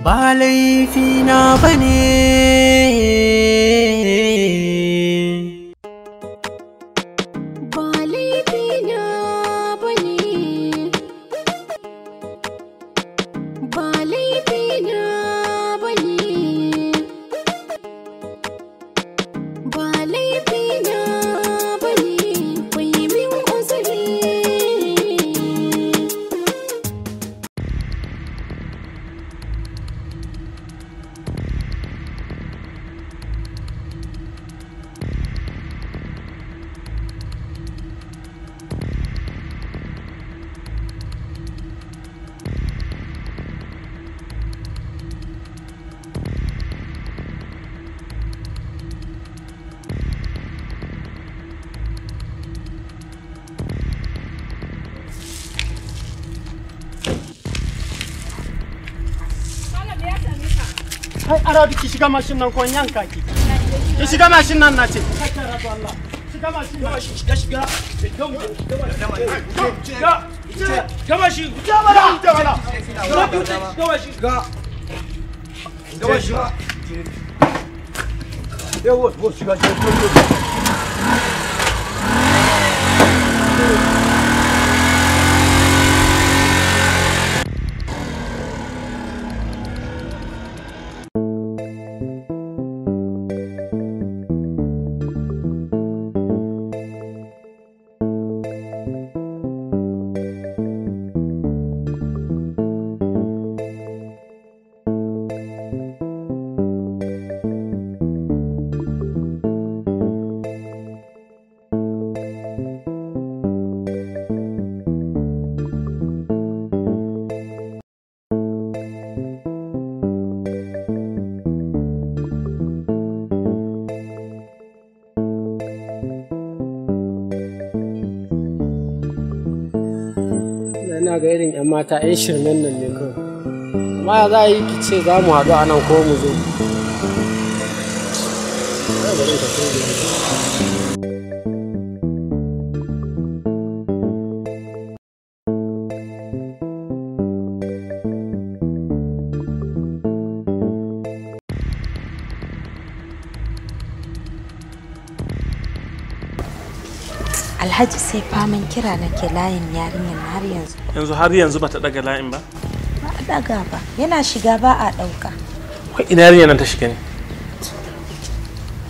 Ba laifina ba ne. Ba laifina ba ne. Ba laifina ba ne. Ba laifina ba ne. Ku yi min uzuri. Kai Aradu, ki shiga mashin nan ko in yanka ki. Ki shiga mashin nan na ce. Kai Aradu, Allah. Shiga mashin nan. Shiga, shiga. Shiga. Shiga mashin. Shiga mana. Shiga mana. Shiga mashin. Shiga. Shiga mashin. Yawa, shiga, shiga, shiga. Ina ga irin 'yan mata 'yan shirmen nan ne kawai. Amma ya za a yi ki ce za mu haɗu a nan ko mu zo? Ai, bari in tafi da ita. Alhaji, sai faman kira nake layin yarinyar har yanzu. Yanzu har yanzu bata daga layin ba? Ba a daga ba. Yana shiga ba a ɗauka. Wai ina yarinyar nan ta shiga ne?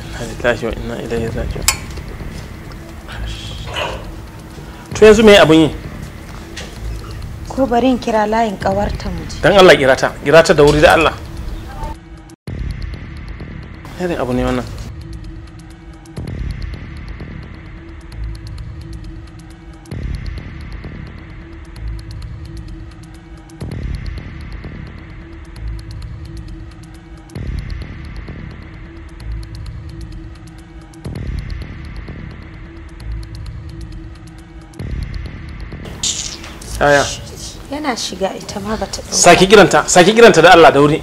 Inna lillahi wa inna ilaihi raji'un. To yanzu me abun yi? Ko bari in kira layin ƙawarta mu je. Dan Allah kira ta, kira ta da wuri da Allah. Irin abu ne wannan. Yaya? Yana shiga ita ma bata ɗauka. Saki kiranta, saki kiranta da Allah da wuri.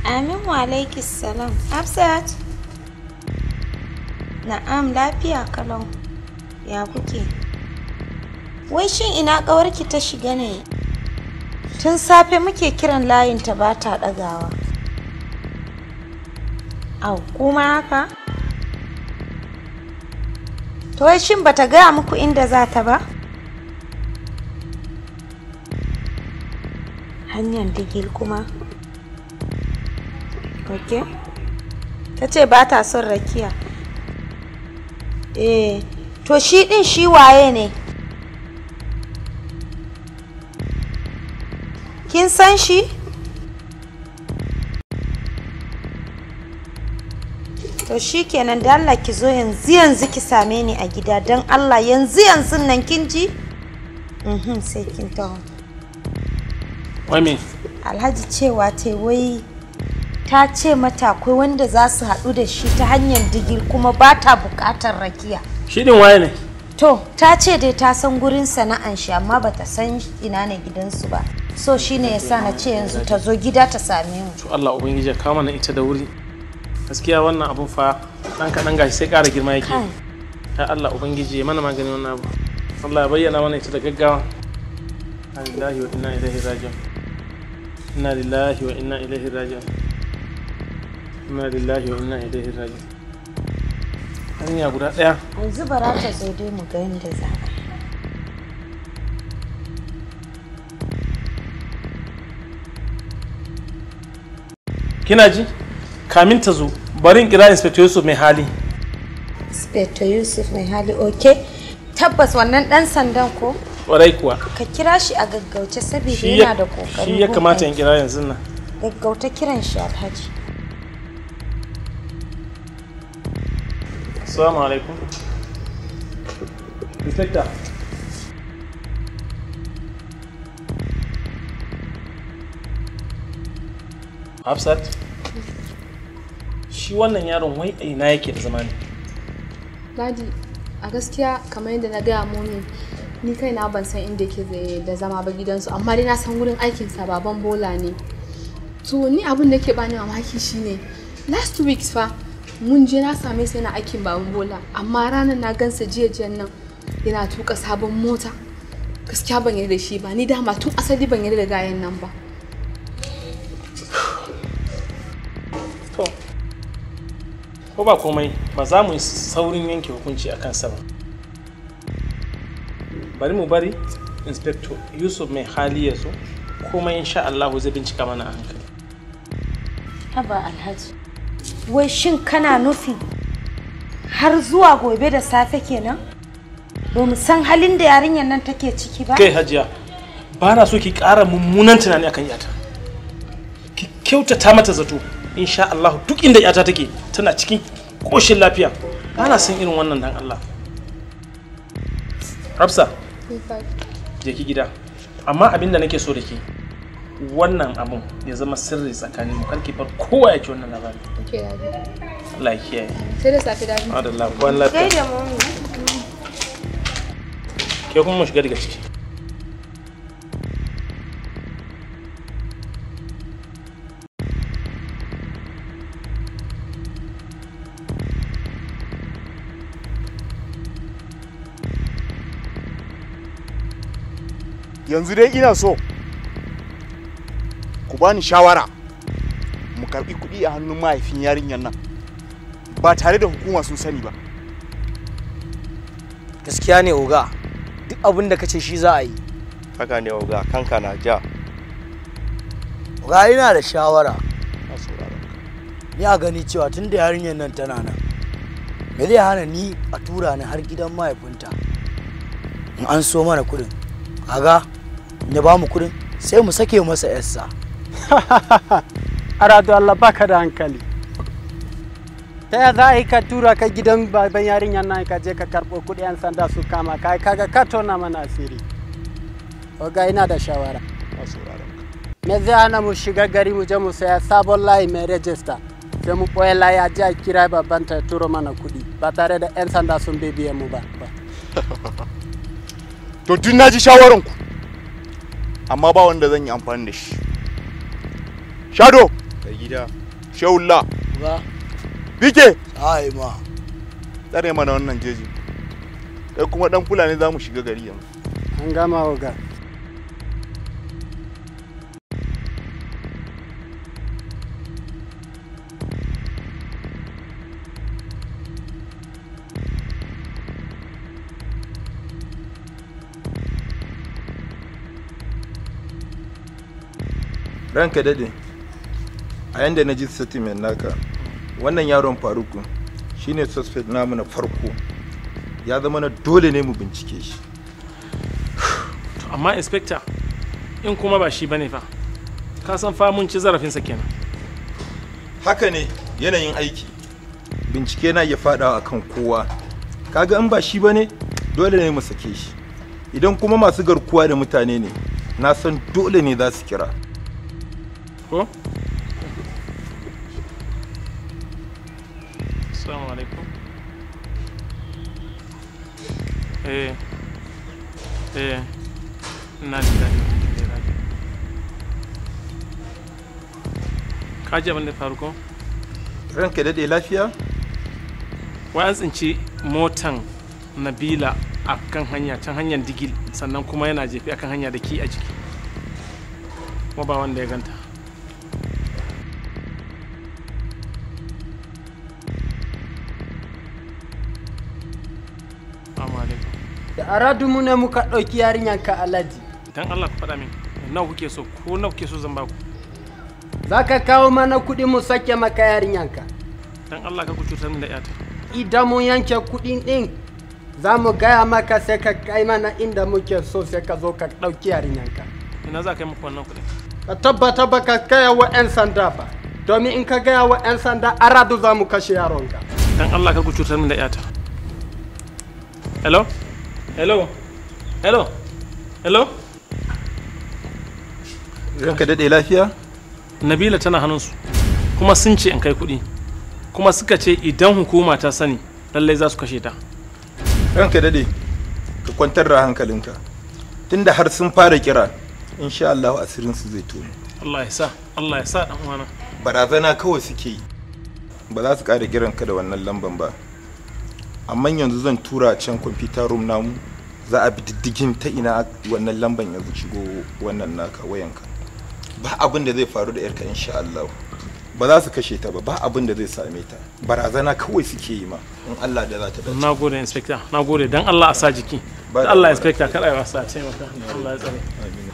Amin wa alaikis salam. Hafsat. Na'am, lafiya kalau. Ya kuke? Wai shin ina ƙawarki ta shiga ne? Tun safe muke kiran layinta ba ta ɗagawa. Au, kuma haka? To wai shin bata gaya muku inda za ta ba? Hanyar digil kuma? Ok. Ta ce ba ta son rakiya. Eh, to shi ɗin shi waye ne? Kin san shi? To shi kenan, da Allah ki zo yanzu yanzu ki same ni a gida, don Allah yanzu yanzu nan, kin ji? Mhm, sai kin taho. Wai me? Alhaji, cewa ta wai ta ce mata akwai wanda za su haɗu da shi ta hanyar digil kuma ba ta buƙatar rakiya. Shi din waye ne? To, ta ce dai ta san gurin sana'an shi amma bata san ina ne gidansu ba. So shine yasa na ce yanzu ta zo gida ta same mu. To Allah ubangiji ya kama na ita da wuri. Gaskiya wannan abun fa dan kaɗan gashi sai ƙara girma yake. Ya Allah Ubangiji ya mana maganin wannan abu. Allah ya bayyana mana ita da gaggawa. Inna lillahi wa inna ilaihi raji'un. Inna lillahi wa inna ilaihi raji'un. Inna lillahi wa inna ilaihi raji'un. Hanya guda ɗaya. Yanzu bara ta zo dai mu ga yadda za a. Kina ji? Kamin ta zo, bari in kira Inspector Yusuf mai hali. Inspector Yusuf mai hali, okay. Tabbas wannan dan sandan ko? Kwarai kuwa. Ka kira shi a gaggauce saboda yana da kokarin. Shi ya kamata in kira yanzu nan. Gaggauta kiran shi Alhaji. Assalamu alaikum. Inspector. Hafsat. Shi wannan yaron wai a ina yake da zama ne? Dadi, a gaskiya kamar yadda na gaya momi, ni kaina ban san inda yake da zama ba gidansu, amma dai na san wurin aikinsa baban Bola ne. To ni abin da ke bani mamaki shine last 2 weeks fa mun je na same sa yana aikin baban Bola, amma ranar na gansa jiya nan yana tuka sabon mota. Gaskiya ban yarda da shi ba, ni dama tun asali ban yarda da gayan nan ba. To, ko ba komai ba za mu yi saurin yanke hukunci a kansa ba. Bari mu bari Inspector Yusuf mai hali ya zo, komai insha Allah zai bincika mana a hankali. Haba Alhaji. Wai shin kana nufin har zuwa gobe da safe kenan? Ba mu san halin da yarinyar nan take ciki ba? Kai Hajiya, ba na so ki ƙara mummunan tunani akan yata. Ki kyautata mata zato, insha Allah duk inda yata take tana cikin koshin lafiya. Ba na son irin wannan dan Allah. Hafsa, je ki gida. Amma abin da nake so da ke, wannan abun ya zama sirri tsakanin mu, kar ki bar kowa ya ji wannan labari. Okay, Daddy. Allah ya kiyaye. Sai da safe, Daddy. Adalla, kwan lafiya. Gaida momi. Ke kuma mu shiga daga ciki. Yanzu dai ina so ku bani shawara mu karbi kuɗi a hannun mahaifin yarinyar nan ba tare da hukuma sun sani ba. Gaskiya ne oga, duk abin da kace shi za a yi. Haka ne oga, kanka na ja. Oga, ina da shawara. Ni a gani cewa tun da yarinyar nan tana nan, me zai hana ni a tura ni har gidan mahaifinta in an so mana kuɗin? Kaga in ya ba mu kuɗin sai mu sake masa yarsa. Aradu Allah baka da hankali. Ta ya za a yi ka tura ka gidan baban yarinyar nan ka je ka karɓo kuɗi 'yan sanda su kama ka, kaga ka tona mana asiri. Oga, ina da shawara. Me zai hana mu shiga gari mu je mu saya sabon layi mai rajista, sai mu ɓoye layi a ji a kira babban ta turo mana kuɗi ba tare da 'yan sanda sun bibiye mu ba. To tun na ji shawaranku, amma ba wanda zan yi amfani da shi. Shado! Kai gida. Shaulla! Oga. Bike! Ai ma. Tsare mana wannan jeji. Kai kuma dan Fulani za mu shiga gari yanzu. An gama oga. Ranka dade, a yanda na ji statement naka, wannan yaron Faruku shine suspect namu na farko. Ya zama na dole ne mu bincike shi. To amma Inspector, in kuma ba shi bane fa, ka san fa mun ci zarafinsa kenan. Haka ne, yanayin aiki bincike na iya fadawa akan kowa. Kaga in ba shi bane dole ne mu sake shi. Idan kuma masu garkuwa da mutane ne, na san dole ne za su kira. Ko? Assalamu alaikum. Eh. Eh. Inna lillahi wa inna ilaihi raji'un. Ka ji abin da faru ko? Ranka daɗe lafiya? Wai an tsinci motan Nabila a kan hanya can hanyar Digil, sannan kuma yana jefi akan hanya da ki a jiki. Kuma ba wanda ya ganta. Assalamu alaikum. Da aradu mu ne muka ɗauki yarinyanka Alhaji. Dan Allah ku faɗa min nawa kuke so, ko nawa kuke so zan baku. Za ka kawo mana kuɗi mu sake maka yarinyanka. Dan Allah ka ku cutar min da ƴata. Idan mun yanke kuɗin ɗin za mu gaya maka sai ka kai mana inda muke so sai ka zo ka ɗauki yarinyanka. Ina za ka yi muku wannan kuɗin? Ka tabbata ba ka gaya wa 'yan sanda ba, domin in ka gaya wa 'yan sanda aradu za mu kashe yaronka. Dan Allah ka ku cutar min da ƴata. Hello? Hello? Hello? Hello? Ranka daɗe lafiya? Nabila tana hannunsu kuma sun ce in kai kuɗi, kuma suka ce idan hukuma ta sani lallai za su kashe ta. Ranka daɗe, ka kwantar da hankalinka. Tunda har sun fara kira, insha Allah asirinsu zai tono. Allah ya sa, Allah ya sa dan uwana. Barazana kawai suke yi. Ba za su ƙara kiranka da wannan lamban ba. Amma yanzu zan tura can computer room namu, za a bi diddigin ta ina wannan lamban yanzu shigo wannan naka wayanka. Ba abin da zai faru da yarka insha Allah. Ba za su kashe ta ba, ba abin da zai same ta. Barazana kawai suke yi ma, in Allah da za ta dace. Nagode inspector, nagode, dan Allah a sa jiki. Dan Allah inspector kada ya wasa, taimaka. Allah ya tsare. Amin.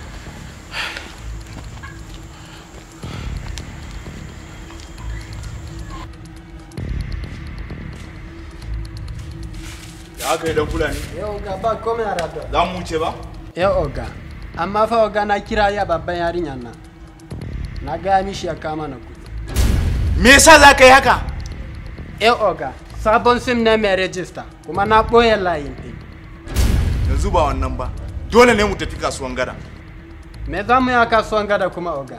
Ya aka yi dan Fulani? Yau oga ba komai a rado. Za mu wuce ba? Yau oga, amma fa oga na kira ya babban yarinyar nan. Na gaya mishi ya kama na kuɗi. Me yasa za ka yi haka? Eh oga, sabon sim ne mai rejista, kuma na ɓoye layin ɗin. Yanzu ba wannan ba, dole ne mu tafi kasuwan gada. Me za mu yi a kasuwan gada kuma oga?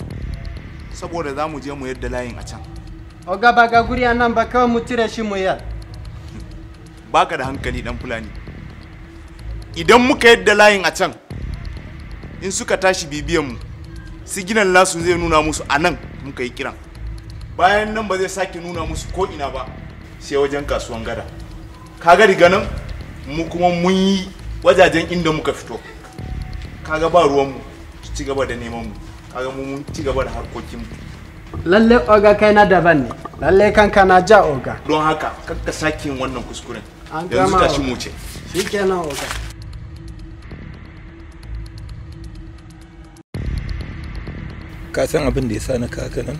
Saboda za mu je mu yadda layin a can. Oga ba ga guri a nan ba, kawai mu cire shi mu yar. Baka da hankali dan Fulani. Idan muka yadda layin a can, in suka tashi bibiyan mu, siginan nasu zai nuna musu a nan muka yi kiran. Bayan nan ba zai sake nuna musu ko ina ba, sai wajen kasuwan gada. Kaga riga nan mu kuma mun yi wajajen inda muka fito. Kaga ba ruwan mu, su ci gaba da neman mu. Kaga mu mun ci gaba da harkokin mu. Lalle oga kai na daban ne, lalle kanka na ja oga. Don haka kar ka sake yin wannan kuskuren. An Yanzu gama tashi oga. mu wuce. Shikenan oga. Ka san abin da ya sa na kaka nan?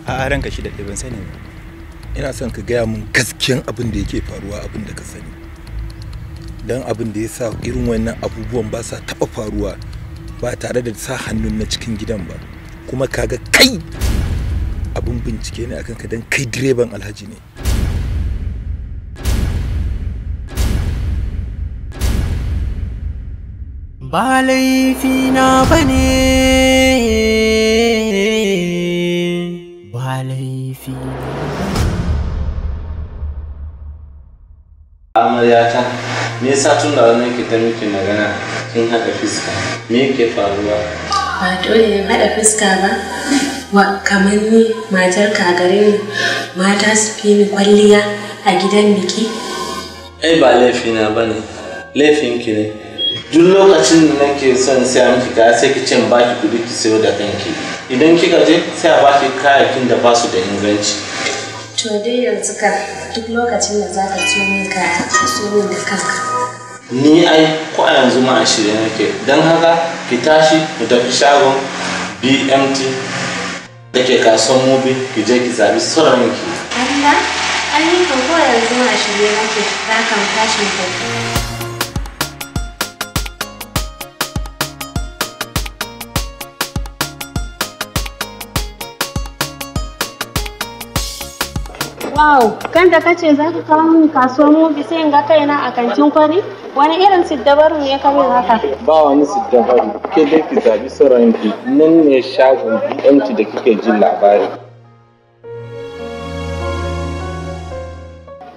A'a ranka shi daɗe, ban sani ba. Ina son ka gaya min gaskiyan abin da yake faruwa, abin da ka sani. Don abin da ya sa irin wannan abubuwan ba sa taɓa faruwa ba tare da sa hannun na cikin gidan ba. Kuma kaga kai abin bincike ne akan ka, don kai direban Alhaji ne. Ba laifina ba ne, ba laifina. Amaryata, me yasa tun da wani ke ta miki magana kin haɗa fuska? Me yake faruwa? Ba dole in haɗa fuska ba. Wa kamar ni matar ka gare ni mata su fi ni kwalliya a gidan biki. Ai ba laifina ba ne, laifinki ne. Duk lokacin da nake son siya miki kaya sai ki ce in baki kuɗi ki sayo da kanki. Idan kika je sai a baki kayayyakin da ba su da inganci. To dai yanzu ka duk lokacin da za ka siyo min kaya ka siyo min da kanka. Ni ai ko a yanzu ma a shirye nake. Don haka ki tashi mu tafi shagon BMT da ke kasuwan Mubi, ki je ki zabi sauranki. Allah, ai ni kan ko yanzu ma a shirye nake za ka mu tashi mu tafi. Wow, kan da kace za ka kawo min kasuwar Mubi sai in ga kaina a kantin kwari? Wani irin siddabaru ne ka min haka? Ba wani siddabaru, ke dai ki zabi sauranki, nan ne shagon BMT da kike jin labari.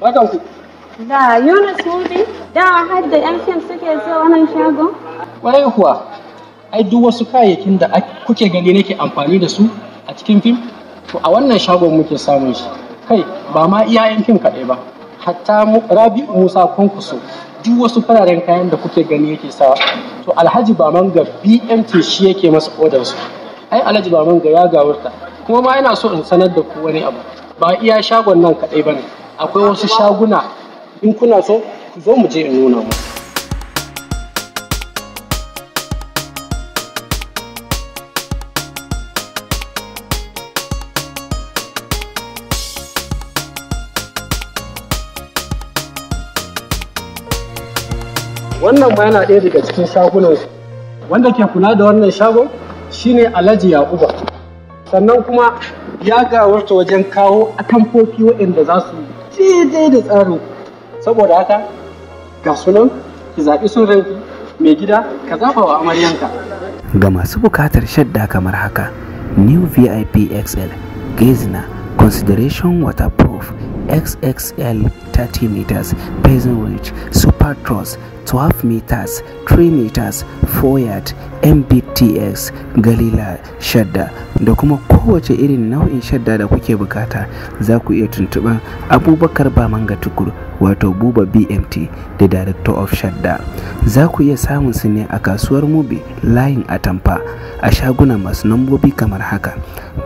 Barkanku. Da Yunus Mubi, dawa har da 'yan fim suke zuwa wannan shagon? Kwarai kuwa, ai duk wasu kayayyakin da kuke gani nake amfani da su a cikin fim, to a wannan shagon muke samun shi. Kai ba ma iya yan fim kaɗai ba, hatta Rabi'u Musa Kwankwaso, duk wasu fararen kayan da kuke gani yake sawa, to Alhaji Bamanga BMT shi yake masa odar su. Ai Alhaji Bamanga ya gawurta. Kuma ma ina so in sanar da ku wani abu, ba iya shagon nan kaɗai ba ne, akwai wasu shaguna. In kuna so ku zo mu je in nuna mu. Wannan ma yana ɗaya daga cikin shagunan su. Wanda ke kula da wannan shagon shine Alhaji Yakuba. Sannan kuma ya gawarta wajen kawo atamfofi waɗanda za su daidai da tsarin. Saboda haka ga sunan, ki zaɓi son ranki. Mai gida, ka zaɓa wa amaryanka. Ga masu bukatar shadda kamar haka: New VIP XL, Gezina, Consideration Waterproof, XXL 30 meters, Basin Ridge, Super Truss 12 meters, 3 meters, 4 yard, MBTX, Galila shadda da kuma kowace irin nau'in shadda da kuke bukata, za ku iya tuntuɓar Abubakar Bamanga Tukur, wato Buba BMT, da Director of Shadda. Za ku iya samun su ne a kasuwar Mubi, layin Atamfa, a shaguna masu nambobi kamar haka: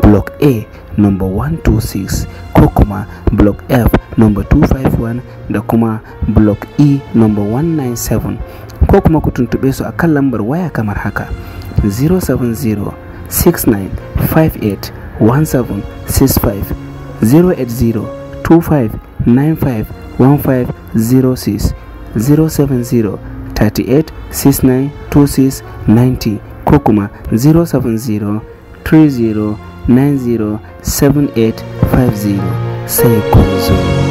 Block A number 126, ko kuma Block F number 251, da kuma Block E number 197, ko kuma ku tuntuɓe su a kan lambar waya kamar haka: 070 6958 1765, 080 2595 1506, 070 38 69 26 90, ko kuma 070 30 90 7850. Sai kun zo.